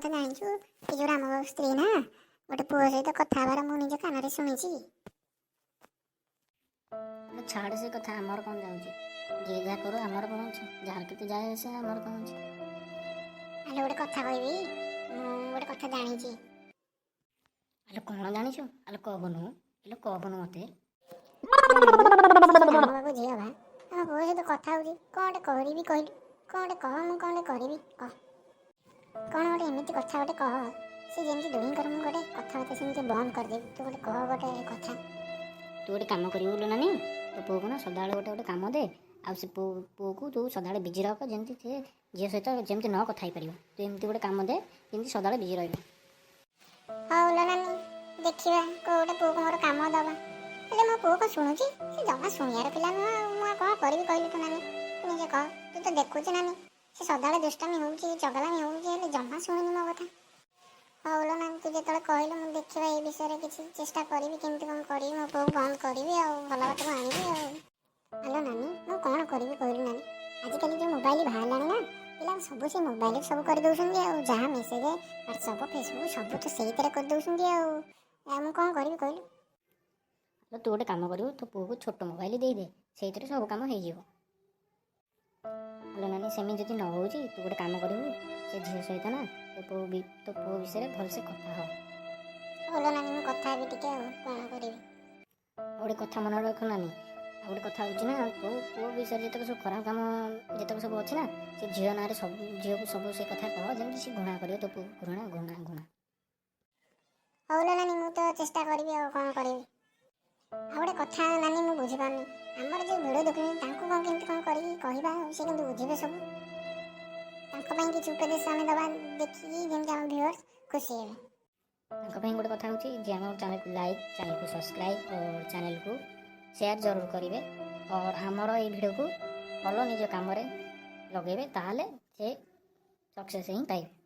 କଥା ଜାଣିଛୁ? ଏ ଯୋଉ ରାମବାବୁ ସ୍ତ୍ରୀ ନା, ଗୋଟେ ପୁଅ ସହିତ କଥା ହେବାର ମୁଁ ନିଜ କାନରେ ଶୁଣିଛି। ଆଲୋ, ଛାଡ଼ ସେ କଥା, ଆମର କ'ଣ ଯାଉଛି? ଯିଏ ଯାହା କରୁ, ଆମର କ'ଣ ଅଛି? ଯାହାର କେତେ ଯାଏ ଆସେ, ଆମର କ'ଣ ଅଛି? ଆଲୋ, ଗୋଟେ କଥା କହିବି, ମୁଁ ଗୋଟେ କଥା ଜାଣିଛି। ଆଲୋ, କ'ଣ ଜାଣିଛୁ? ଆଲୋ, କହୁନୁ, ଆଲୋ, କହୁନୁ ମୋତେ। ରାମବାବୁ ଝିଅ ବା ଆମ ପୁଅ ସହିତ କଥା ହଉଛି। କ'ଣ ଗୋଟେ କରିବି କହିଲୁ? କ'ଣ ଗୋଟେ କହ, ମୁଁ କ'ଣ ଗୋଟେ କରିବି କହ। କ'ଣ ଗୋଟେ ଏମିତି କଥା ଗୋଟେ କହ, ସେ ଯେମିତି ଦୁହିଁଙ୍କର ମୁଁ ଗୋଟେ କଥାବାର୍ତ୍ତା ସେମିତି ବନ୍ଦ କରିଦେବି। ତୁ ଗୋଟେ କହ ଗୋଟେ କଥା। ତୁ ଗୋଟେ କାମ କରିବୁ ଲୋ ନାନୀ। ତୋ ପୁଅକୁ ନା ସଦାବେଳେ ଗୋଟେ ଗୋଟେ କାମ ଦେ ଆଉ ସେ ପୁଅକୁ ତୁ ସଦାବେଳେ ବିଜି ରଖ, ଯେମିତି ସେ ଝିଅ ସହିତ ଯେମିତି ନ କଥା ହେଇପାରିବ। ତୁ ଏମିତି ଗୋଟେ କାମ ଦେ, ଯେମିତି ସଦାବେଳେ ବିଜି ରହିବ। ହଉ ଲୋ ନାନୀ, ଦେଖିବା କୋଉ ଗୋଟେ ପୁଅକୁ ମୋର କାମ ଦବା। ହେଲେ ମୋ ପୁଅ କଣ ଶୁଣୁଛି? ସେ ଜମା ଶୁଣିବାର ପିଲା ନୁହଁ। ଆଉ ମୁଁ ଆଉ କ'ଣ କରିବି କହିଲୁ ତୁ ନାନୀ? ତୁ ନିଜେ କହ। ତୁ ତ ଦେଖୁଛୁ ନାନୀ, ସେ ସଦାବେଳେ ଦୁଷ୍ଟାମି ହେଉଛି, ଚଗଲାମି ହେଉଛି, ହେଲେ ଜମା ଶୁଣୁନି ମୋ କଥା। ହଉ ଲୋ ନାନୀ, ତୁ ଯେତେବେଳେ କହିଲୁ, ମୁଁ ଦେଖିବା ଏ ବିଷୟରେ କିଛି ଚେଷ୍ଟା କରିବି। କେମିତି କ'ଣ କରିବି, ମୋ ପୁଅକୁ ବନ୍ଦ କରିବି ଆଉ ଭଲ ବାଟକୁ ଆଣିବି। ଆଉ ହ୍ୟାଲୋ ନାନୀ, ମୁଁ କ'ଣ କରିବି କହିଲୁ ନାନୀ? ଆଜିକାଲି ଯେଉଁ ମୋବାଇଲ ବାହାରିଲାଣି ନା, ପିଲା ସବୁ ସେ ମୋବାଇଲରେ ସବୁ କରିଦେଉଛନ୍ତି। ଆଉ ଯାହା ମେସେଜ, ହ୍ୱାଟ୍ସଅପ୍, ଫେସବୁକ୍ ସବୁ ତ ସେଇଥିରେ କରିଦେଉଛନ୍ତି। ଆଉ ଆଉ ମୁଁ କ'ଣ କରିବି କହିଲୁ? ଆଲୋ, ତୁ ଗୋଟେ କାମ କରିବୁ, ତୋ ପୁଅକୁ ଛୋଟ ମୋବାଇଲ ଦେଇଦେ, ସେଇଥିରେ ସବୁ କାମ ହେଇଯିବ। ହ୍ୟାଲୋ ନାନୀ, ସେମିତି ଯଦି ନ ହେଉଛି, ତୁ ଗୋଟେ କାମ କରିବୁ, ସେ ଝିଅ ସହିତ ନା ତୋ ପୁଅ ବିଷୟରେ ଭଲସେ କଥା ହ। ହଉ ଲୋ ନାନୀ, ମୁଁ କଥା ହେବି ଟିକେ, ଆଉ କ'ଣ କରିବି? ଆଉ ଗୋଟେ କଥା ମନେ ରଖ ନାନୀ, ଆଉ ଗୋଟେ କଥା ହେଉଛି ନା, ତୋ ପୁଅ ବିଷୟରେ ଯେତେକ ସବୁ ଖରାପ କାମ ଯେତେକ ସବୁ ଅଛି ନା, ସେ ଝିଅ ନାଁରେ ସବୁ ଝିଅକୁ ସବୁ ସେ କଥା କହ, ଯେମିତି ସେ ଘୃଣା କରିବ ତୋ ପୁଅକୁ। ଘୃଣା, ଘୃଣା, ଘୃଣା। ହଉ ଲୋ ନାନୀ, ମୁଁ ତ ଚେଷ୍ଟା କରିବି, ଆଉ କ'ଣ କରିବି? ଆଉ ଗୋଟେ କଥା ନାନୀ, ମୁଁ ବୁଝିପାରୁନି, ଆମର ଯେଉଁ ଭିଡ଼ିଓ ଦେଖୁଛନ୍ତି, ତାଙ୍କୁ କ'ଣ କେମିତି କ'ଣ କରିକି କହିବା ଆଉ ସେ କେମିତି ବୁଝିବେ ସବୁ? ତାଙ୍କ ପାଇଁ କିଛି ଉପଦେଶ ଆମେ ଦେବା ଦେଖିକି, ଯେମିତି ଆମ ଭିଉଅର୍ସ ଖୁସି ହେବେ। ତାଙ୍କ ପାଇଁ ଗୋଟେ କଥା ହେଉଛି ଯେ ଆମ ଚ୍ୟାନେଲକୁ ଲାଇକ୍, ଚ୍ୟାନେଲକୁ ସବସ୍କ୍ରାଇବ୍ ଓ ଚ୍ୟାନେଲକୁ ସେୟାର ଜରୁର କରିବେ और ଆମର ଏଇ ଭିଡ଼ିଓକୁ ଫଲୋ ନିଜ କାମରେ ଲଗେଇବେ, ତାହେଲେ ସେ ସକ୍ସେସ୍ ହିଁ ପାଇବେ।